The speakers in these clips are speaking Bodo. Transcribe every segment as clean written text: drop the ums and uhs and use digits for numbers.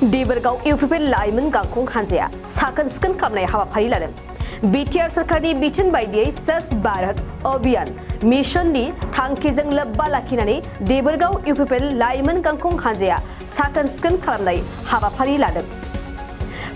देबरगाव इउपिपि लाइमोन गांखं हानजाया साखोन सिखोन खालामनाय हाबाफारि लादों। बिटिआर सरकारनि बिथोन बायदियै स्वच्छ भारत अभियान मिशननि थांखिजों लोब्बा लाखिनानै देबरगाव इउपिपि लाइमोन गांखं हानजाया साखोन सिखोन खालामनाय हाबाफारि लादों।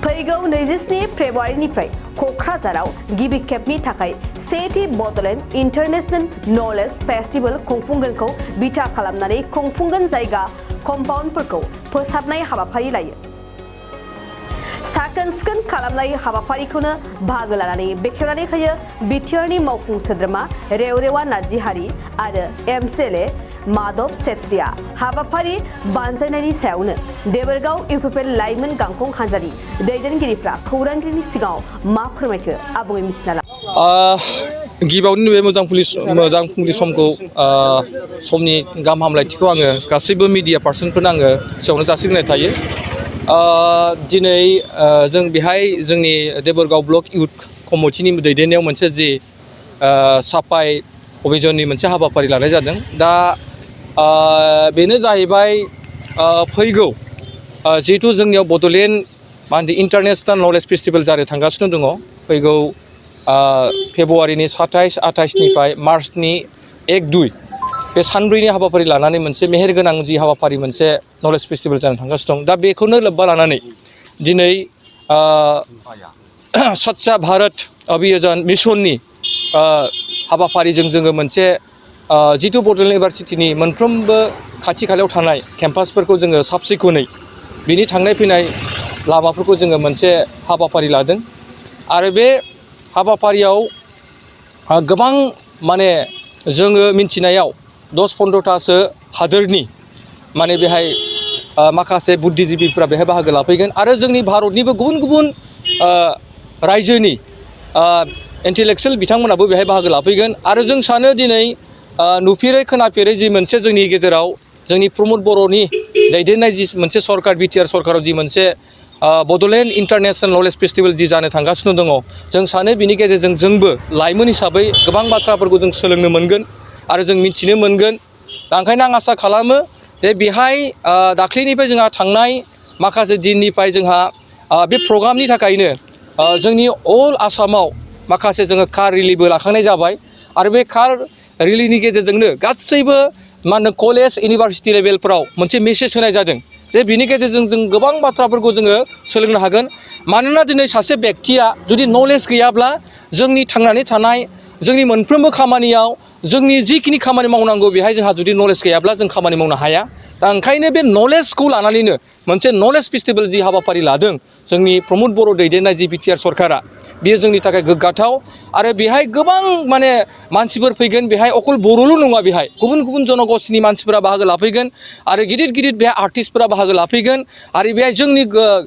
फैगौ 27 फेब्रुवारिनिफ्राय क'क्राझाराव गिबि खेबनि थाखाय सेथि बड'लेण्ड इन्टारनेशनेल नलेज फेस्टिवल खुंफुंगोनखौ बिथा खालामनानै खुंफुंगोन जायगा कम्पाउन्डफोरखौ फोसाबनाय हाबाफारि लायो। साखोन सिखोन खालामनाय हाबाफारिखौनो बाहागो लानानै बेखेवनानै होयो बिटिआरनि मावफुं सोद्रोमा रेवरेवा नार्जिहारि आरो एमसिएलए माधव सेत्रिया। हाबाफारि बानजायनायनि सायावनो देबरगाव इउपिपि लाइमोन गांखं हानजानि दैदेनगिरिफ्रा खौरांगिरिनि सिगाङाव मा फोरमायखो आबुङै मिथिना ला। गिबियावनो बे मोजां फुंनि समखौ समनि गाहाम हामलायथिखौ आङो गासैबो मिडिया पार्सनफोरनो आङो सिगाङावनो जासिग्रोनाय थायो। दिनै जों बेहाय जोंनि देबरगाव ब्लक इउथ कमिटिनि दैदेननायाव मोनसे जि साफाइ अभियाननि मोनसे हाबाफारि लानाय जादों। दा बेनो जाहैबाय फैगौ जिहेतु जोंनियाव बड'लेण्ड इन्टारनेशनेल नलेज फेस्टिवल जानो थांगासिनो दङ। फैगौ फेब्रुवारिनि 27-28निफ्राय मार्चनि 1-2 बे सानब्रैनि हाबाफारि लानानै मोनसे मेहेरगोनां जि हाबाफारि मोनसे नलेज फेस्टिवल जानो थांगासिनो दं। दा बेखौनो लोब्बा लानानै दिनै स्वच्छ भारत अभियान मिशननि हाबाफारिजों जोङो मोनसे जितु बड'लेण्ड इउनिभारसिटिनि मोनफ्रोमबो खाथि खालायाव थानाय केम्पासफोरखौ जोङो साब सिखोनै बिनि थांनाय फैनाय लामाफोरखौ जोङो मोनसे हाबाफारि लादों। आरो बे हाबाफारियाव गोबां माने जोङो मिन्थिनायाव 10-15थासो हादोरनि माने बेहाय माखासे बुद्धिजिबिफ्रा बेहाय बाहागो लाफैगोन आरो जोंनि भारतनिबो गुबुन गुबुन रायजोनि इन्टेलेक्सुयेल बिथांमोनाबो बेहाय बाहागो लाफैगोन। आरो जों सानो दिनै नुफेरै खोनाफेरै जि मोनसे जोंनि गेजेराव जोंनि प्रमद बर'नि दैदेननाय जि मोनसे सरकार बिटिआर सरकाराव जि मोनसे बड'लेण्ड इन्टारनेशनेल नलेज फेस्टिवल जि जानो थांगासिनो दङ। जों सानो बिनि गेजेरजों जोंबो लाइमोन हिसाबै गोबां बाथ्राफोरखौ जों सोलोंनो मोनगोन आरो जों मिथिनो मोनगोन। दा ओंखायनो आं आसा खालामो जे बेहाय दाख्लैनिफ्राय जोंहा थांनाय माखासे दिननिफ्राय जोंहा बे प्रग्रामनि थाखायनो जोंनि अल आसामाव माखासे जोङो कार रिलिबो लाखांनाय जाबाय। आरो बे कार रिलिनि गेजेरजोंनो गासैबो मा होनो कलेज इउनिभारसिटि लेभेलफ्राव मोनसे मेसेज होनाय जादों जे बिनि गेजेरजों जों गोबां बाथ्राफोरखौ जोङो सोलोंनो हागोन। मानोना दिनै सासे बेक्तिया जुदि नलेज गैयाब्ला जोंनि थांनानै थानाय जोंनि मोनफ्रोमबो खामानियाव जोंनि जिखिनि खामानि मावनांगौ बेहाय जोंहा जुदि नलेज गैयाब्ला जों खामानि मावनो हाया। दा ओंखायनो बे नलेजखौ लानानैनो मोनसे नलेज फेस्टिवल जि हाबाफारि लादों जोंनि प्रमद बर' दैदेननाय जि बिटिआर सरकारा, बेयो जोंनि थाखाय गोग्गाथाव। आरो बेहाय गोबां माने मानसिफोर फैगोन। बेहाय अकल बर'ल' नङा, बेहाय गुबुन गुबुन जनगोष्ठीनि मानसिफोरा बाहागो लाफैगोन आरो गिदिर गिदिर बेहाय आर्टिस्टफोरा बाहागो लाफैगोन आरो बेहाय जोंनि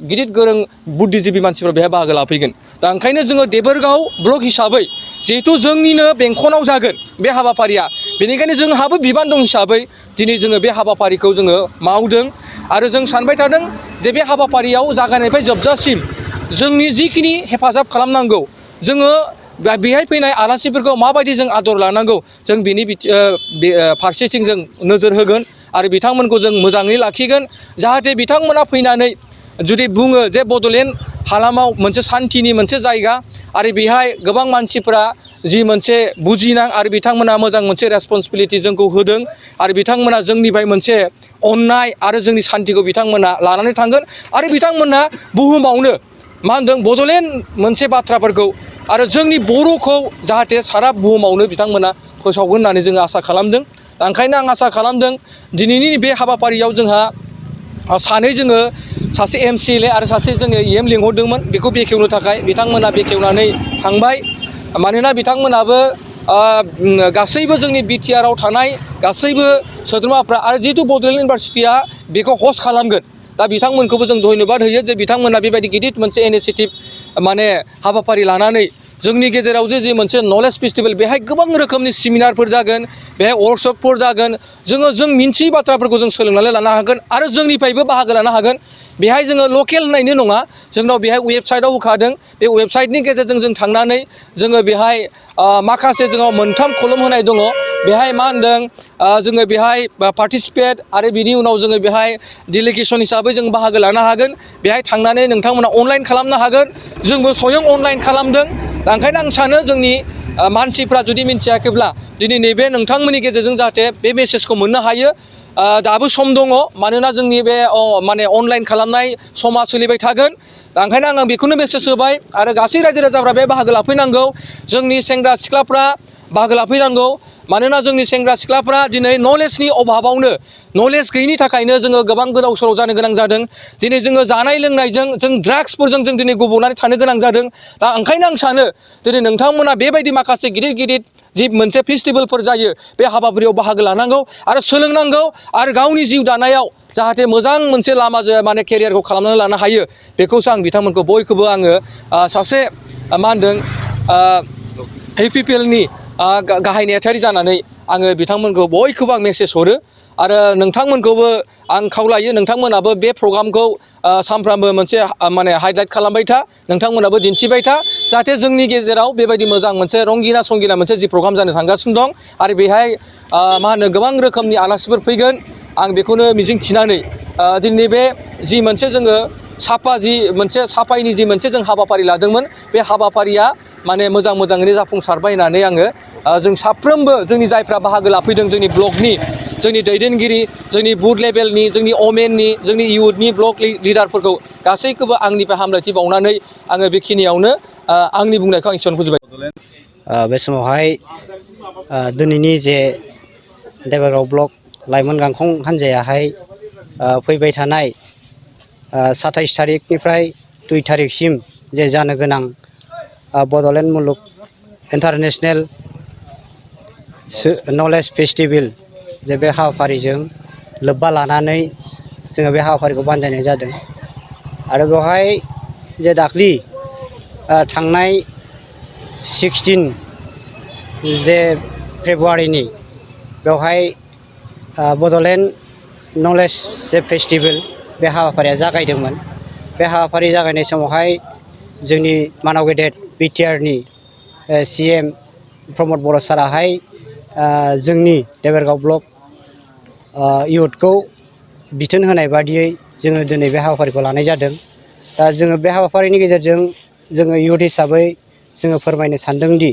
गिदिर गोरों बुद्धिजिबि मानसिफोरा बेहाय बाहागो लाफैगोन। दा ओंखायनो जोङो देबरगाव ब्लक हिसाबै जिहेथु जोंनिनो बेंखनाव जागोन बे हाबाफारिया, बेनिखायनो जोंहाबो बिबान दं हिसाबै दिनै जोङो बे हाबाफारिखौ जोङो मावदों। आरो जों सानबाय थादों जे बे हाबाफारियाव जागायनायनिफ्राय जोबजासिम जोंनि जिखिनि हेफाजाब खालामनांगौ, जोङो बेहाय फैनाय आलासिफोरखौ माबायदि जों आदर लानांगौ, जों बिनि फारसेथिं जों नोजोर होगोन आरो बिथांमोनखौ जों मोजाङै लाखिगोन। जाहाथे बिथांमोना फैनानै जुदि बुङो जे बड'लेण्ड हालामाव मोनसे सान्थिनि मोनसे जायगा आरो बेहाय गोबां मानसिफोरा जि मोनसे बुजिनां आरो बिथांमोना मोजां मोनसे रेसपन्सिबिलिटि जोंखौ होदों आरो बिथांमोना जोंनिफ्राय मोनसे अननाय आरो जोंनि सान्थिखौ बिथांमोना लानानै थांगोन। आरो बिथांमोना बुहुमावनो मा होनदों बड'लेण्ड मोनसे बाथ्राफोरखौ आरो जोंनि बर'खौ जाहाथे सारा बुहुमावनो बिथांमोना फोसावगोन होननानै जोङो आसा खालामदों। ओंखायनो आं आसा खालामदों दिनैनि बे हाबाफारियाव जोंहा सानै जोङो सासे एमसिएलए आरो सासे जोङो इएम लिंहरदोंमोन बेखौ बेखेवनो थाखाय। बिथांमोना बेखेवनानै थांबाय। मानोना बिथांमोनाबो गासैबो जोंनि बिटिआराव थानाय गासैबो सोद्रोमाफ्रा आरो जिहेतु बड'लेण्ड इउनिभारसिटिया बेखौ हस्ट खालामगोन, दा बिथांमोनखौबो जों धन्यबाद होयो जे बिथांमोना बेबायदि गिदिर मोनसे इनिसियेटिभ माने हाबाफारि लानानै जोंनि गेजेराव जे मोनसे नलेज फेस्टिवल, बेहाय गोबां रोखोमनि सेमिनारफोर जागोन, बेहाय वर्कशपफोर जागोन। जों मिन्थियै बाथ्राफोरखौ जों सोलोंनानै लानो हागोन आरो जोंनिफ्रायबो बाहागो लानो हागोन। बेहाय जोङो लकेल होननायनि नङा, जोंनाव बेहाय वेबसाइटआव होखादों। बे वेबसाइटनि गेजेरजों जों थांनानै जोङो बेहाय माखासे जोंनाव 3 कलम होनाय दङ। बेहाय मा होनदों जोङो बेहाय पार्टिसिपेट आरो बिनि उनाव जोङो बेहाय डेलिगेसन हिसाबै जों बाहागो लानो हागोन बेहाय थांनानै नोंथांमोना अनलाइन खालामनो हागोन जोंबो स्वयं अनलाइन खालामदों दा ओंखायनो आं सानो जोंनि मानसिफ्रा जुदि मिन्थियाखैब्ला दिनै नैबे नोंथांमोननि गेजेरजों जाहाथे बे मेसेजखौ मोननो हायो दाबो सम दङ मानोना जोंनि बे माने अनलाइन खालामनाय समा सोलिबाय थागोन दा ओंखायनो आं बेखौनो मेसेज होबाय आरो गासै रायजो राजाफ्रा बे बाहागो लाफैनांगौ जोंनि सेंग्रा सिख्लाफ्रा बाहागो लाफैनांगौ मानोना जोंनि सेंग्रा सिख्लाफ्रा दिनै नलेजनि अभाबावनो नलेज गैयिनि थाखायनो जोङो गोबां गोदाव सोराव जानो गोनां जादों दिनै जोङो जानाय लोंनायजों जों ड्राग्सफोरजों जों दिनै गब'नानै थानो गोनां जादों दा ओंखायनो आं सानो दिनै नोंथांमोना बेबायदि माखासे गिदिर गिदिर जि मोनसे फेस्टिभेलफोर जायो बे हाबाफारियाव बाहागो लानांगौ आरो सोलोंनांगौ आरो गावनि जिउ दानायाव जाहाथे मोजां मोनसे लामा माने केरियारखौ खालामनानै लानो हायो बेखौसो आं बिथांमोनखौ बयखौबो आङो सासे मा होनदों APPLनि गाहाय नेहाथारि जानानै आङो बिथांमोनखौ बयखौबो आं मेसेज हरो आरो नोंथांमोनखौबो आं खावलायो नोंथांमोनाबो बे प्रग्रामखौ सानफ्रामबो मोनसे माने हाइलाइट खालामबाय था नोंथांमोनाबो दिन्थिबाय था जाहाथे जोंनि गेजेराव बेबायदि मोजां मोनसे रंगिना संगिना मोनसे जि प्रग्राम जानो थांगासिनो दं आरो बेहाय मा होनो गोबां रोखोमनि आलासिफोर फैगोन आं बेखौनो मिजिं थिनानै दिनै बे जि मोनसे जोङो साफायनि जि मोनसे जों हाबाफारि लादोंमोन बे हाबाफारिया माने मोजाङैनो जाफुंसारबाय होननानै आङो जों साफ्रोमबो जोंनि जायफ्रा बाहागो लाफैदों जोंनि ब्लकनि जोंनि दैदेनगिरि जोंनि बुथ लेभेलनि जोंनि अमेननि जोंनि इउथनि ब्लक लिडारफोरखौ गासैखौबो आंनिफ्राय हामलायथि बावनानै आङो बेखिनियावनो आंनि बुंनायखौ आं एसेयावनो फोजोबबाय बे समावहाय दिनैनि जे देबरगाव ब्लक लाइमोन गांखं हान्जायाहाय फैबाय थानाय 27 थारिखनिफ्राय 2 थारिखसिम जे जानो गोनां बड'लेण्ड मुलुग इन्टारनेशनेल नलेज फेस्टिभेल जे बे हाबाफारिजों लोब्बा लानानै जोङो बे हाबाफारिखौ बानजायनाय जादों आरो बेवहाय जे दाख्लि थांनाय 16 जे फेब्रुवारिनि बेवहाय बड'लेण्ड नलेज जे फेस्टिभेल बे हाबाफारिया जागायदोंमोन बे हाबाफारि जागायनाय समावहाय जोंनि मानाव गेदेर बिटिआरनि CM प्रमद बर' साराहाय जोंनि देबरगाव ब्लक इउथखौ बिथोन होनाय बादियै जोङो दिनै बे हाबाफारिखौ लानाय जादों दा जोङो बे हाबाफारिनि गेजेरजों जोङो इउथ हिसाबै जोङो फोरमायनो सानदोंदि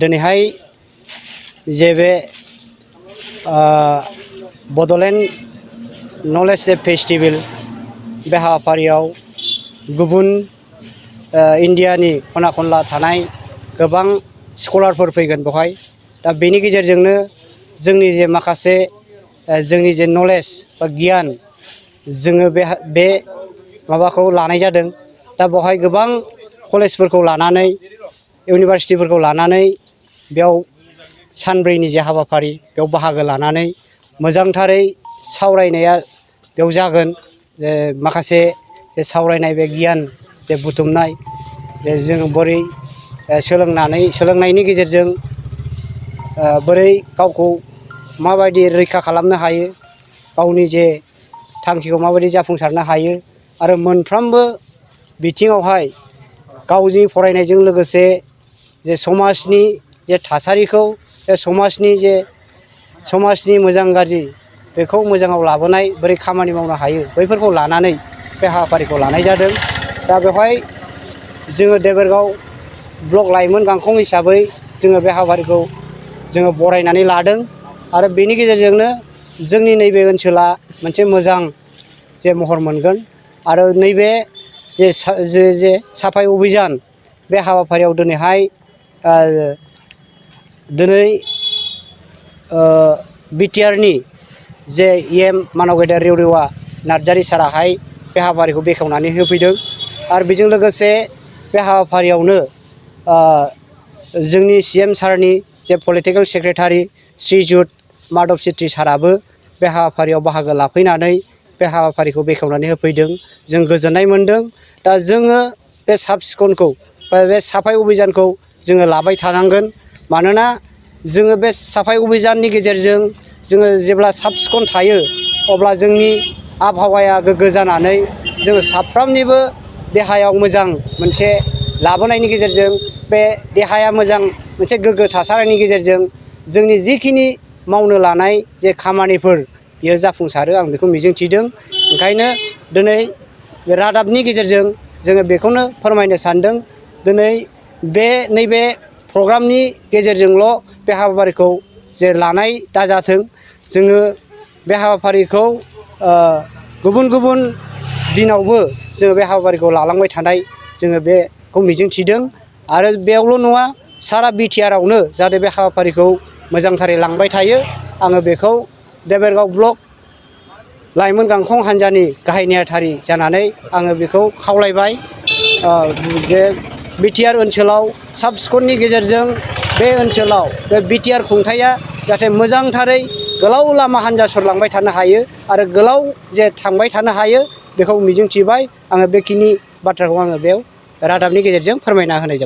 दिनैहाय जे बे बड'लेण्ड नलेज फेस्टिभेल बे हाबाफारियाव गुबुन इन्डियानि खना खनला थानाय गोबां स्कलारफोर फैगोन बेवहाय दा बेनि गेजेरजोंनो जोंनि जे माखासे जोंनि जे नलेज बा गियान जोङो बे माबाखौ लानाय जादों दा बेवहाय गोबां कलेजफोरखौ लानानै इउनिभारसिटिफोरखौ लानानै बेयाव सानब्रैनि जे हाबाफारि बेयाव बाहागो लानानै मोजांथारै सावरायनाया बेयाव जागोन जे माखासे जे सावरायनाय बे गियान जे बुथुमनाय जे जों बोरै सोलोंनायनि गेजेरजों बोरै गावखौ माबायदि रैखा खालामनो हायो गावनि जे थांखिखौ माबायदि जाफुंसारनो हायो आरो मोनफ्रोमबो बिथिङावहाय गावनि फरायनायजों लोगोसे जे समाजनि जे थासारिखौ बे समाजनि मोजां गाज्रि बेखौ मोजाङाव लाबोनाय बोरै खामानि मावनो हायो बैफोरखौ लानानै बे हाबाफारिखौ लानाय जादों दा बेवहाय जोङो देबरगाव ब्लक लाइमोन गांखं हिसाबै जोङो बे हाबाफारिखौ जोङो बरायनानै लादों आरो बेनि गेजेरजोंनो जोंनि नैबे ओनसोला मोनसे मोजां जे महर मोनगोन आरो नैबे जे साफाय अभियान बे हाबाफारियाव दिनैहाय बिटिआरनि जे EM मानाव गेदेर रेवरेवा नार्जारि साराहाय बे हाबाफारिखौ बेखेवनानै होफैदों आरो बेजों लोगोसे बे हाबाफारियावनो जोंनि CM सारनि जे पलिटिकेल सेक्रेटारि श्रीजुत माधब सिट्रि साराबो बे हाबाफारियाव बाहागो लाफैनानै बे हाबाफारिखौ बेखेवनानै होफैदों जों गोजोननाय मोनदों दा जोङो बे साब सिखनखौ बा बे साफाय अभियानखौ जोङो लाबाय थानांगोन मानोना जोङो बे साफाय अभियाननि गेजेरजों जोङो जेब्ला साब सिखन थायो अब्ला जोंनि आबहावाया गोग्गो जानानै जोङो साफ्रोमनिबो देहायाव मोजां मोनसे लाबोनायनि गेजेरजों बे देहाया मोजां मोनसे गोग्गो थासारिनि गेजेरजों जोंनि जिखिनि मावनो लानाय जे खामानिफोर बियो जाफुंसारो आं बेखौ मिजिंथिदों। ओंखायनो दिनै बे रादाबनि गेजेरजों जोङो बेखौनो फोरमायनो सानदों दिनै नैबे प्रग्रामनि गेजेरजोंल' बे हाबाफारिखौ जे लानाय दाजाथों जोङो बे हाबाफारिखौ गुबुन गुबुन दिनावबो जोङो बे हाबाफारिखौ लालांबाय थानाय जोङो बेखौ मिजिंथिदों आरो बेयावल' नङा सारा बिटिआरआवनो जाहाथे बे हाबाफारिखौ मोजांथारै लांबाय थायो आङो बेखौ देबोरगाव ब्लक लाइमोन गांखं हान्जानि गाहाय नेहाथारि जानानै आङो बेखौ खावलायबाय जे बिटिआर ओनसोलाव साब सिखननि गेजेरजों बे ओनसोलाव बे बिटिआर खुंथाया जाहाथे मोजांथारै गोलाव लामा हान्जा सरलांबाय थानो हायो आरो गोलाव जे थांबाय थानो हायो बेखौ मिजिंथिबाय आङो बेखिनि बाथ्राखौ आङो बेयाव रादाबनि गेजेरजों फोरमायना होनाय जाबाय।